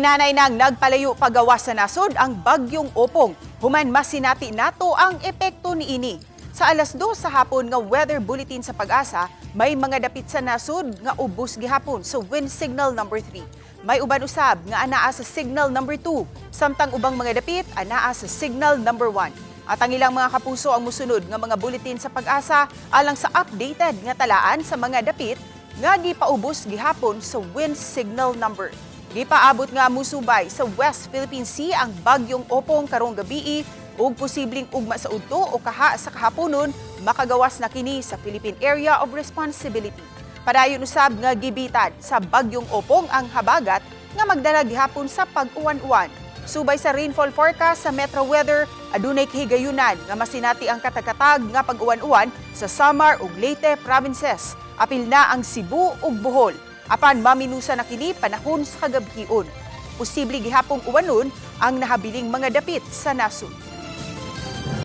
Hinanay nang nagpalayo pagawas sa nasod ang bagyong Opong. Human masinati nato ang epekto niini. Sa alas 2 sa hapon nga weather bulletin sa Pag-asa, may mga dapit sa nasod nga ubos gihapon sa wind signal number 3. May uban usab nga anaa sa signal number 2, samtang ubang mga dapit anaa sa signal number 1. At ang ilang mga kapuso ang musunod nga mga bulletin sa Pag-asa alang sa updated nga talaan sa mga dapit nga gipaubos gihapon sa wind signal number. Gipaabot nga musubay sa West Philippine Sea ang bagyong Opong karong gabii ug posibleng ugma sa udto o kaha sa kahaponon makagawas na kini sa Philippine Area of Responsibility. Padayon usab nga gibitan sa bagyong Opong ang habagat nga magdala gihapon sa pag-uwan-uwan. Subay sa rainfall forecast sa Metro Weather, adunay kahigayunan nga masinati ang katagkatag nga pag-uwan-uwan sa Samar ug Leyte provinces. Apil na ang Cebu ug Bohol. Apan maminusa na kini panahon sa kagabhion. Posible gihapong uwanon ang nahabiling mga dapit sa nasod.